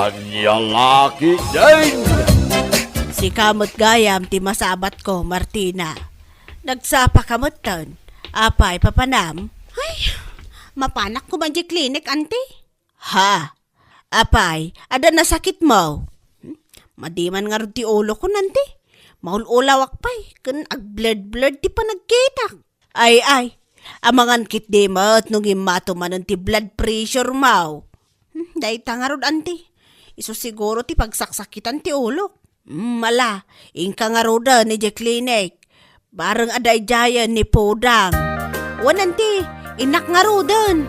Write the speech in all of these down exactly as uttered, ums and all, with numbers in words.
Ania la ketdin? Sika met gayam ti masabatko, Martina. Nagsapaka metten. Apay, papanam? Ay, mapanak koma idiay klinik, anti. Ha? Apay, adda nasakitmo? Hmm? Madi man ngarud ti ulokon, anti. Maul-ulawak pay, ken agblurred-blurred ti panagkitak. Ay, ay, amangan ketdi met no ngimmato manen ti blood pressure mo. Hmm, dayta ngarud, anti. Isu siguro ti pagsaksakitan ti ulok. Hmm, ala, inka ngaruden idiay klinik. Bareng adda idiayen ni Pudang. Wen, anti, innak ngaruden.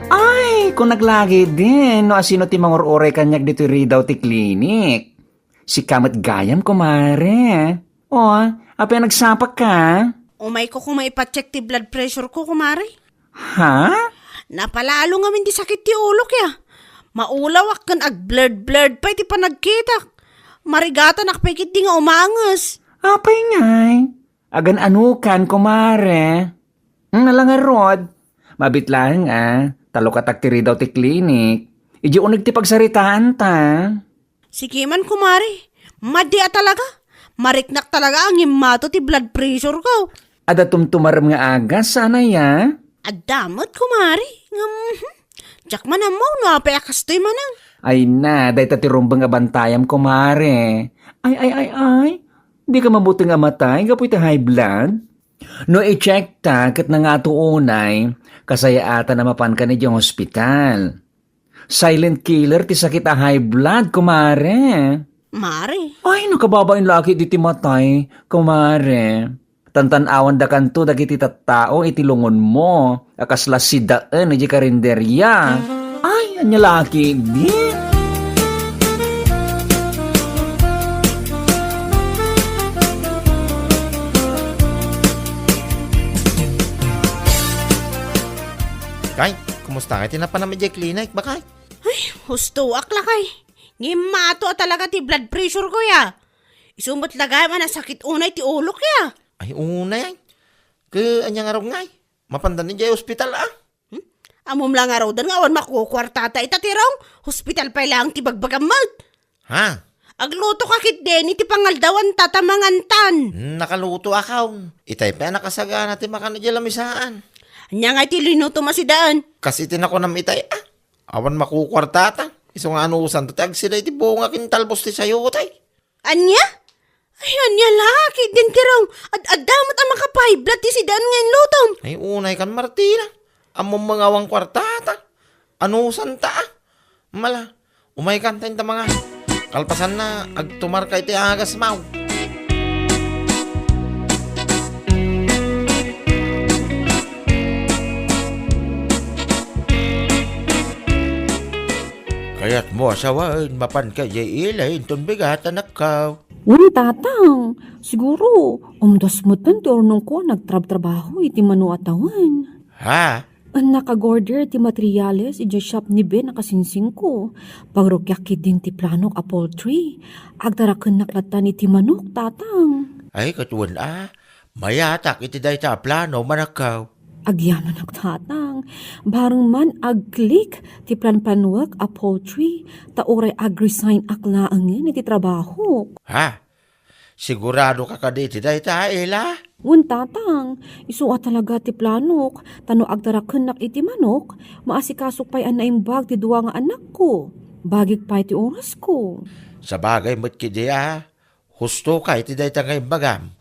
Ay, kunak la ketdin no asino ti mangur-uray kaniak ditoy ridaw ti klinik. Sika met gayam, kumare. O, apay a nagsapaka? Umayko koma ipa-check ti blood pressure ko, kumare. Ha? Napalalo ngamin ti sakit ti ulok ya. Maulawak ken agblurred-blurred pay ti panagkitak. Marigatanak pay ketdi nga umanges. Apay ngay? Agan-anokan, kumare? Hmm, ala ngarud. Mabiit laeng a, ta lukatak ti ridaw ti klinik. Idiay uneg ti pagsaritaanta. Sige man, kumare. Madi a talaga. Mariknak talaga a ngimmato ti blood pressure ko. Adda tumtumarem nga agas, saan aya? Adda met, kumare. Ngem, hmm, diak man ammo no apay a kastoy manen. Ay na, dayta ti rumbeng a bantayam, kumare. Ay, ay, ay, ay. Dika mabuteng a matay gapu iti high blood? No i-check ta ket nangato unay, kasayaatan a mapanka idiay hospital. Silent killer ti sakit a high blood, kumare. Mare. Ay, no kababain la ketdi ti matay, kumare. Tantan-awandakanto dagiti tattao iti lungonmo a kasla sidaen idiay karinderia. Ay, ania la ketdi? Kay, kumusta ngay ti napanam idiay klinik, bakay? Ay, hustoak lakay. Ngimmato a talaga ti blood pressure ko ya. Isu met la gayam a nasakit unay ti ulok ya. Ay, unay, ay. Ke, ania ngarud ngay? Mapandan idiay ospital, a? Hmm? Ammom la ngaruden nga awan makukuartata ita, Tirong. Hospital pay laeng ti bagbagam met. Ha? Aglutoka ketdin iti pangaldawanta ta mangantan. Hmm, nakalutoak. Itay pay a nakasagana ti makan idiay lamisaan. Ania ngay ti linutom a sidaen? Kas iti nakunam itay, a. Awan makukuartata. Isu nga anusanto ti agsida iti bunga ken talbos ti sayote. Ania? Ay, ania la ketdin, Tirong? Ad-adda met a maka-five blood ti sidaen nga inlutom. Ay, unaykan, Martina. Ammom nga awan kuartata. Anusanta, a. Mala, umaykan ta inta mangan. Kalpasanna, agtumarka iti agasmo. Kayatmo a sawen, mapanka idiay ili inton bigat, anakko. Wen, Tatang, siguro, umdas metten ti urnongko a nagtrabtrabaho iti mano a tawen. Ha? Wen, nakag-order ti materiales idiay shop ni Ben a kasingsingko. Pagrugiak ketdin ti planok a poultry. Agtarakennak lattan iti manok, Tatang. Ay, ket wen a, mayatak iti dayta a plano, manakko. Agyamanak, Tatang. Bareng man ag-click ti planplanuek a poultry, ta uray ag-resign-ak laengen iti trabahok. Ha? Siguradoka kadi iti dayta, Ela? Wen, Tatang. Isu a talaga ti planok, ta no agtarakennak iti manok, maasikasok pay a naimbag ti dua nga anakko. Bagik pay ti orasko. Sabagay met kidi a, hustoka iti dayta nga imbagam.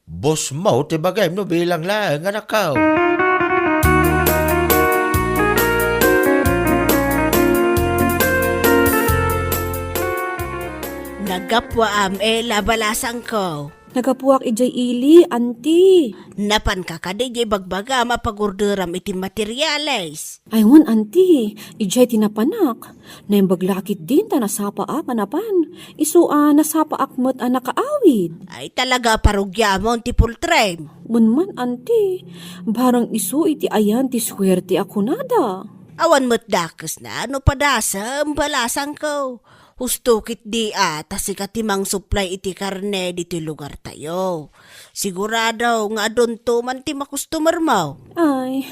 Bossmo ti bagim no bilang laeng, anakko. Naggapuam, Ela, balasangko. Naggapuak idiay ili, anti. Napanka kadi idiay bagbagam a pagorderam iti materiales? Ay, wen, anti. Idiay ti napanak. Naimbag la ketdin ta nasapaak a napan. Isu a nasapaak met a nakaawid. Ay, talaga a parugiamon ti poultrym. Wen man, anti. Bareng isu iti ayan ti suerte a kunada. Awan met dakesna no padasem, balasangko. Husto ketdi a, ta sika ti mangsuplay iti karne ditoy lugartayo. Sigurado nga adunto man ti makustomermo. Ay,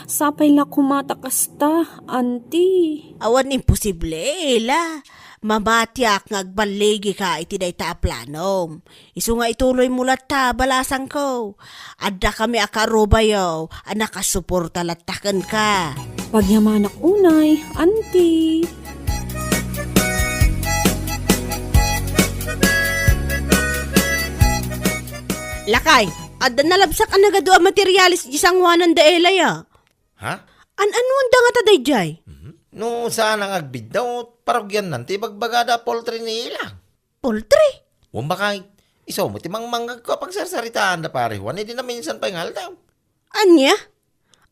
Sapay la koma ta kasta, anti. Awan imposible, Ela. Mamatiak nga agballigika iti dayta a planom. Isu nga ituloymo latta, balasangko. Addakami a karubayo a nakasuporta latta kenka. Pagyamanak unay, anti. Lakay, adda nalabsak a nagadu a materialis di sangoanan da Ela ya. Ha? An-anuanda ngata daydiay? Mhm. No saan nga agbiddut, parugiannan ti ibagbagada a poultry ni Ela. Poultry? Wen bakay, isu met ti mangmangngegko a pagsarsaritaanda pare Juan, idi naminsan pay nga aldaw. Ania?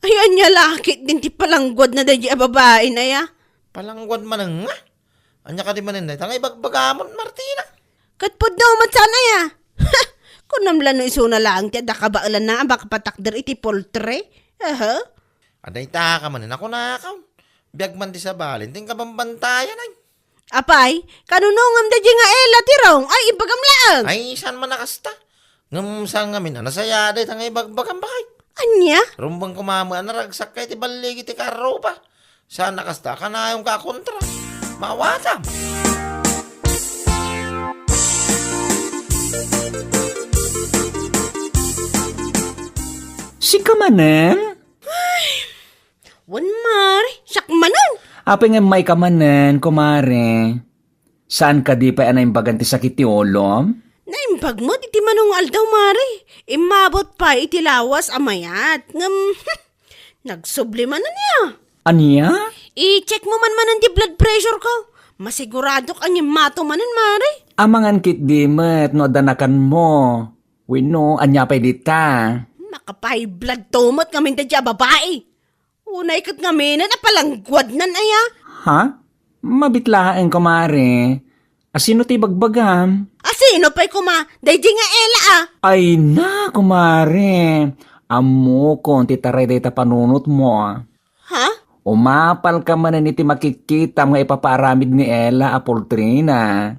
Ay, ania la ketdin ti palangguadna daydiay a babain aya? Palangguad manen nga? Ania kadi manen dayta nga ibagbagamon, Martina? Ket pudno met saan aya? Kunam la no isuna laeng ti adda kabaelanna a makapatakder iti poultry? Aha. Adda ita ka manen a kunakon. Biag man ti sabali, ti kabambantayan ay. Apay, kanunongam daydiay nga Ela ti rong? Ay, ibagam laeng. Ay, saan man a kasta? Ngem saan ngamin a nasayaat dayta nga ibagbagam, bakay? Ania? Rumbeng koma met a naragsak ka iti balligi ti karruba. Saan a kasta, kanayonka a kontra. Maawatam. Sika manen? Ay, wen, Mare, siak manen. Apay nga immayka manen, kumare? Saan kadi pay a naimbagan ti sakit ti ulom? Naimbag met iti mano nga aldaw, Mare. Immabot pay iti lawas a mayat. Ngem, nagsubli manen aya. Ania? I-check mo man manen ti blood pressure ko. Masiguradok a ngimmato manen, Mare. Amangan ketdi met no adda nakanmo. Wenno, ania pay dita? Makapa-high blood to met ngamin daydiay a babai. Unay ket ngaminen a palangguadnan aya. Ha? Mabit laeng, kumare. Asino ti ibagbagam? Asino pay koma? Daydiay nga Ela a. Ay na, kumare. Ammokon ti taray dayta panunotmo. Ha? Umapalka manen iti makitkitam nga ipapaaramid ni Ela a poultryna.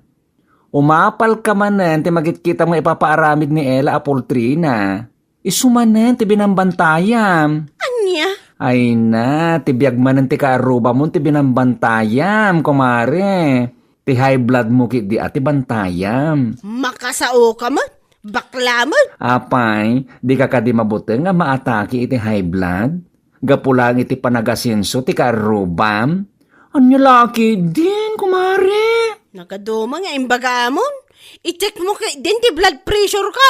Umapalka manen ti makitkitam nga ipapaaramid ni Ela a poultryna. Isu manen ti binambantayam. Ania? Ay na, ti biag manen ti kaarrubamon ti binambantayam, kumare. Ti high blood mo ketdi a ti bantayam. Makasaoka met, bakla met. Apay, dika kadi mabuteng a maatake iti high blood? Gapu laeng iti panagasenso ti kaarrubam? Ania la ketdin, kumare? Nagaduma nga imbagamon. I-check mo ketdin ti blood pressure ko.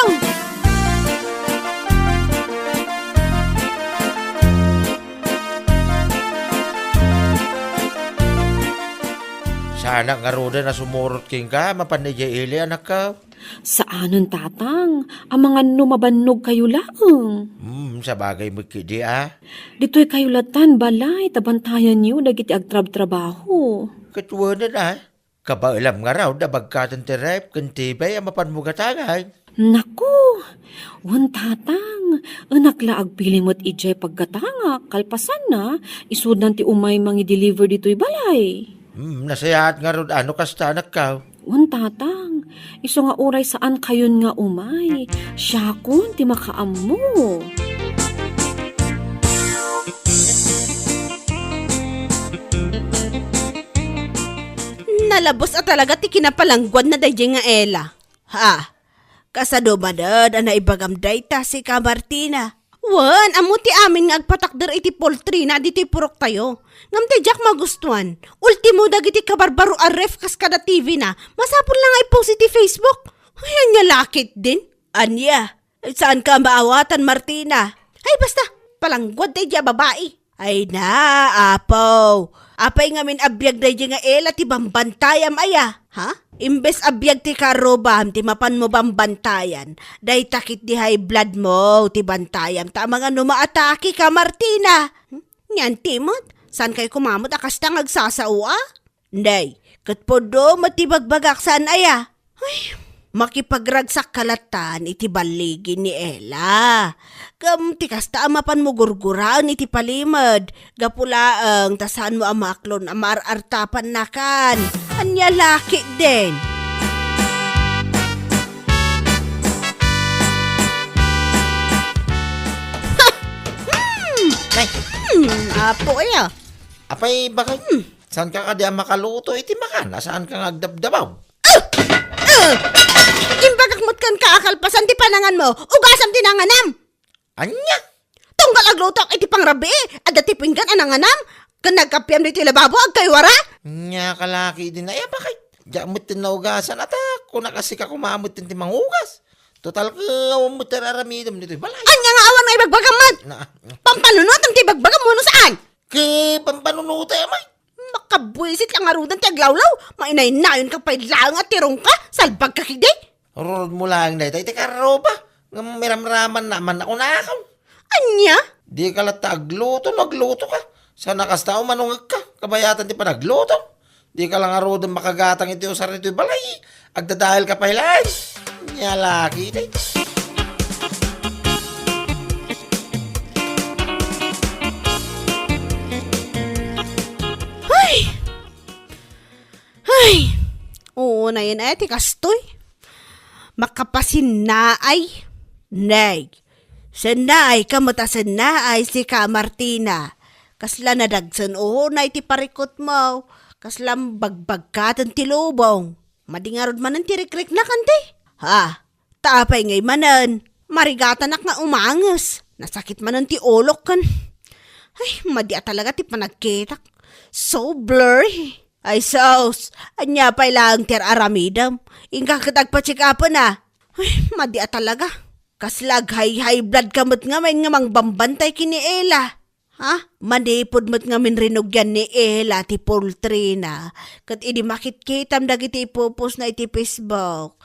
Saanak ngaruden a sumurot kenka, mapan idiay ili, anakko. Saanen, Tatang. Amangan no mabannogkayo laeng. Hmm, sabagay met ketdi, a. Ditoykayo latan balay ta bantayanyo dagiti agtrabtrabaho. Ket wen, a. Kabaelam ngarud a bagkaten ti ref ken T V a mapanmo gatangan. Naku! Wen, Tatang, enak la agpili met idiay paggatangak, kalpasanna, isudan ti umay mangi-deliver ditoy balay. Hmm, nasayaat ngarud a no kasta, anakko. Wen, Tatang, isu nga uray saankayon nga umay, siakon ti makaammo. Nalabos a talaga ti kinapalangguadna daydiay nga Ela. Ha? Kasano manen a naibagam dayta, sika, Martina? Wen, ammo ti amin nga agpatakder iti poultryna ditoy puroktayo. Ngem ti diak magustuan, ultimo dagiti kabarbaro a ref kas kada T V na, masapul la nga i-post iti Facebook. Ay, ania la ketdin? Ania? Saanka a maawatan, Martina? Ay, basta, palangguad daydiay a babai. Ay na, Apo. Apay ngamin a biag daydiay nga Ela ti bambantayam aya, ha? Imbes a biag ti karrubam ti mapanmo bambantayan, dayta ketdi high blood mo ti bantayam ta amangan no maatake ka, Martina. Hmm? Nia ti met, saankay koma met a kasta nga agsasao, a? Nay, ket pudno met ti bagbagak, saan aya? Ay, makipagragsakka latan iti balligi ni Ela. Ngem ti kasta a mapanmo gurguraen iti palimed, gapu laeng ta saanmo a maaklon a maar-artapannakan. Ania la ketdin? Hmm! Ay. Hmm, apo aya. Apay, bakit? Hmm. Saan ka kadi a makaluto iti makan? Saan ka nga agdabdabaw? Ah! Ah! Imbagak met kenka a kalpasan ti pananganmo, ugasam ti nanganam. Ania? Tunggal aglutoak iti pangrabii, adda ti pinggan a nanganam, ken nagkappiam ditoy lababo, agkaywara? Ania kalaki din ay, bakit? Diak met ti naugasan, ata, kunak a sika koma met ti mangugas. Total, awan met ti aramidem ditoy balay. Ania nga awan nga ibagbagam met? Na, Pampanunutam ti ibagbagam wenno saan? Ke, pampanunuta, amay. Makabuisit lang ngaruden ti aglawlaw. Mainaynayonka pay laeng a tirongka. Salbagka kidi. Rurod mo laeng dayta iti karruba. Ngem miramraman naman ako nakon. Ania? Di ka latta agluto, no agluto ka. Sana kasta umanungek ka. Kabayatan ti panagluto. Di ka lang ngaruden makagatang iti usar iti balay. Agdadael ka pay laeng. Nia laki, day. Ay! Ay! Oo, nayen ay ti kastoy. Makapasinnaay. Nay, sennaay ka met a sennaay sika, Martina. Kasla nadagsen unay ti parikutmo. Kasla bagbagkaten ti lubong. Madi ngarud manen ti rikriknak, anti? Ha? Ta apay ngay manen? Marigatanak nga umanges. Nasakit manen ti ulok ken. Ay, madi a talaga ti panagkitak. So blurry. Ay, sus, ania pay laeng ti ar-aramidem? Inka ket agpa-check-upen a. Ay, madi a talaga. Kasla ag-high-high blood ka met ngamin nga mangbambantay ken ni Ella. Ha? Manipud met ngamin rinugian ni Ella ti poultry na. Ket idi makitkitam dagiti ipopost na iti Facebook,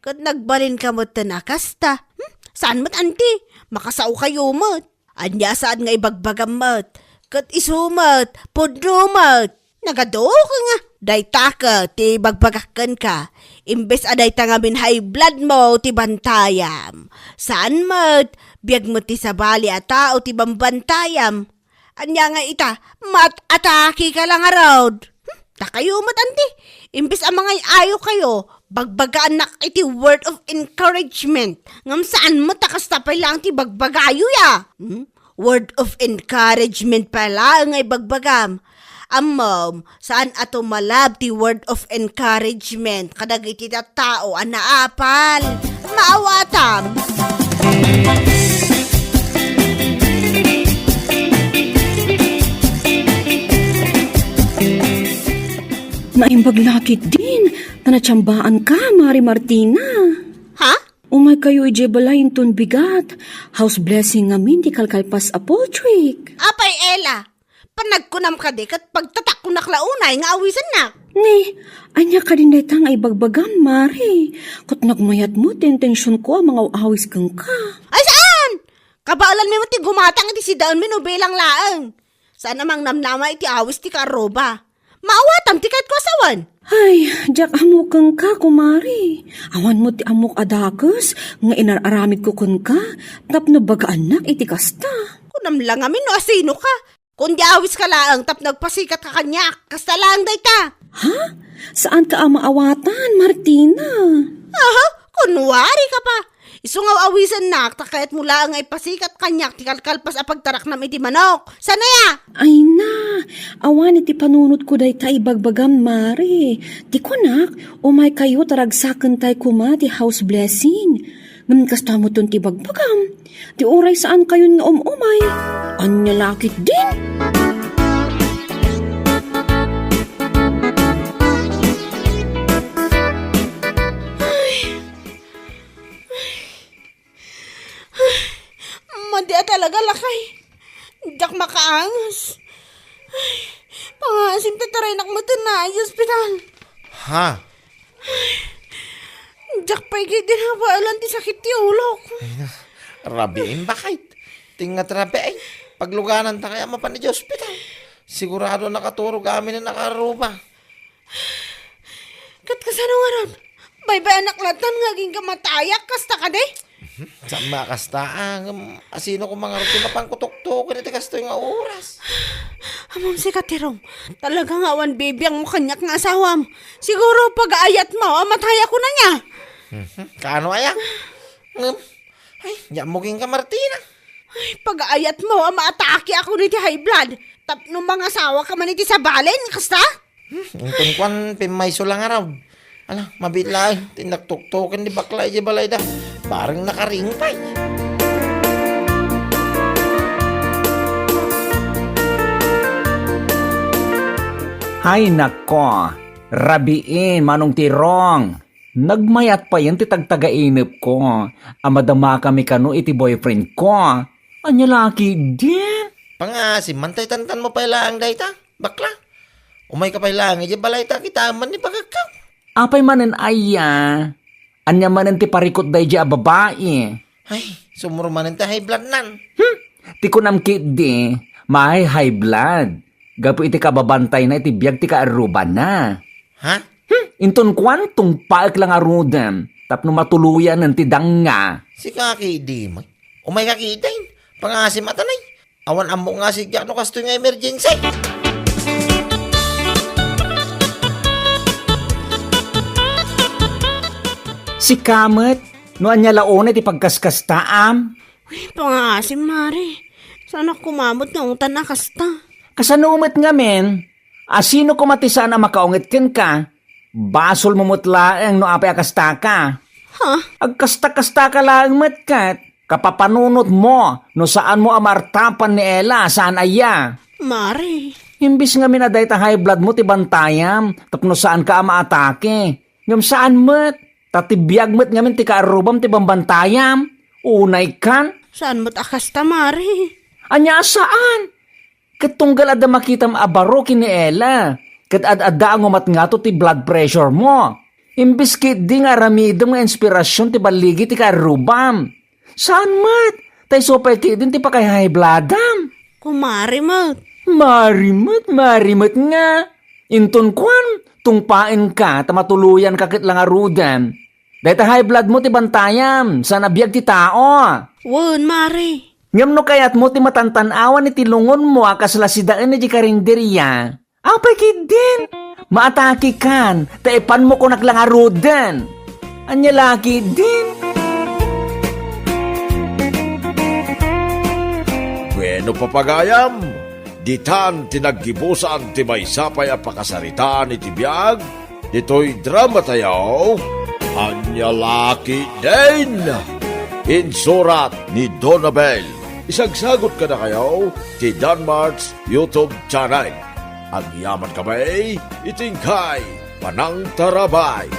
ket nagbalin ka met ten a kasta. Hmm? Saan met, anti? Makasao kayo met. Ania saan nga ibagbagam met? Ket isu met, pudno met. Nagaduka nga. Dayta ket ti ibagbagak kenka. Imbes a dayta ngamin high blood mo ti bantayam. Saan met, biag met ti sabali a tao ti bambantayam. Ania nga ita, mat-atake ka lang ngarud. Hmm, ta kayo met, anti. Imbes a mangay-ayo kayo, bagbagaannak iti word of encouragement. Ngem saan met ta kasta pay lang ti bagbagayo ya. Hmm? Word of encouragement pay laeng nga ibagbagam. Ammom, saan a tumalab ti word of encouragement kadagiti tattao a naapal. Maawatam. Naimbag la ketdin, ta natsambaan ka, Mari Martina. Ha? Umay kayo idiay balay inton bigat. House blessing ngamin ti kalkalpas a Patrick. Apay, Ella, panagkunam kadi ket pagtatakkonak la unay nga awisennak. Ni, ania kadin dayta nga ibagbagam, Mari? Ket nagmayat met ti intensionko a mangaw-awis kenka. Ay, saan? Kabaelanmi met ti gumatang iti sidaenmi no bilang laeng. Saan a mangnamnama iti awis ti kaarruba. Maawatam ti kayatko a sawen. Ay, diak ammo kenka, kumare. Awan met ti ammok a dakes nga inar-aramidko kenka tapno bagaannak iti kasta. Kunam la ngamin no asino ka. Kun di awis ka laeng tapno agpasikat ka kaniak, kasta laeng dayta. Ha? Saan ka a maawatan, Martina? Aha, kunwari ka pa. Isu nga awisennak, ta kayatmo laeng nga ipasikat kaniak ti kalkalpas a pagtaraknam iti manok. Saan aya? Ay na, awan iti panunotko dayta ibagbagam, Mari. Ti kunak, umay kayo ta ragsakentay koma ti house blessing. Ngem kasta metten ti ibagbagam. Ti uray saan kayon nga um-umay. Ania la ketdin? Ay. Madi a talaga, lakay. Diak makaangas. Ay, pangaasim ta taraynak metten na iti ospital. Ha? Diak pay ketdi nabaelan ti sakit ti ulok. Ay na, rabiin, bakit? Tingat rabiin. Pagluganan ta kaya mapan iti ospital. Sigurado a nakaturog amin a nakaruba. Ket kasano ngarud? Baybay-anak latta nga agingga matayak, kasta kadi? Mhm. Saan makasta, ah, ngem asino koma ngarud ti mapan ko tuktuken iti kastoy nga oras? Ammom sika, Tirong, talaga nga awan bibiangmo kaniak nga asawam. Siguro pagaayatmo a matayak kunana. Mhm. Kaano aya? Ngem, ay, nia mo kenka, Martina. Pagaayatmo a maatake a kuno iti high blood tapno mangasawaka man iti sabali, kasta? Hmm, inton kuan, pimmayso la ngarud. Ala, mabiit laeng ti naktuktoken ni bakla idiay balayda. Bareng nakaring pay. Hay nako, rabiin, Manong Tirong. Nagmayat payen ti tagtagainepko a madamakami kano iti boyfriendko. Ania la ketdin? Pangngaasim man tay tantanmo pay laeng dayta, bakla. Umayka pay laeng idiay balayta, kitaem man ni bagekko. Apay manen aya? Ania manen ti parikut daydiay a babai? Ay, sumro manen ti high bloodnan. Hmm, ti kunam ketdi, ma-high blood gapu iti kababantayna iti biag ti kaarrubanna. Ha? Hmm, inton kuan, tungpaek la ngaruden tapno matuloyanen ti danga. Sika ketdi, may. Umayka ketdin. Pangngaasim a tanay. Awan ammok nga asidegak no kastoy nga emergency. Sika met, no ania la unay ti pagkaskastaam? Uy, pangngaasim, Mare. Saanak koma met nga ungtan a kasta. Kasano met ngamin? A sino koma ti saan a makaunget kenka? Basolmo met laeng no apay a kastaka. Ha? Agkastakastaka laeng met ket kapapanunotmo no saanmo a maartapan ni Ella, saan aya? Mare. Imbis ngamin a dayta high bloodmo ti bantayam tapno saanka a maatake. Ngem saan met, ta ti biag met ngamin ti kaarrubam ti bambantayam. Unaykan? Saan met a kasta, Mare? Ania a saan? Ket tunggal adda makitam a baro ken ni Ella, ket ad-adda a ngumatngato ti blood pressure mo. Imbes ketdi nga aramidem nga inspirasyon ti balligi ti kaarrubam. Saan met, ta isu pay ketdin ti pakaihigh bloodam. Kumare met. Mare met, mare met nga. Inton kuan, tungpaenka ta matuloyanka ket la ngaruden. Dayta high blood mo ti bantayam, saan a biag ti tao. Wen, Mare. Ngem no kayatmo ti matantan-awan iti lungonmo a kasla sidaen idiay karinderia, apay ketdin? Maatakekan, ta ipanmo kunak la ngaruden. Ania la ketdin? Bueno, papagayam, ditan ti naggibusan ti maysa pay a pakasaritaan iti biag ditoy dramatayo, Ania la ketdin? Insurat ni Donabel. Isagsagot kadakayo ti Danmart's YouTube channel. Agyaman kami iti inkay panangtarabay.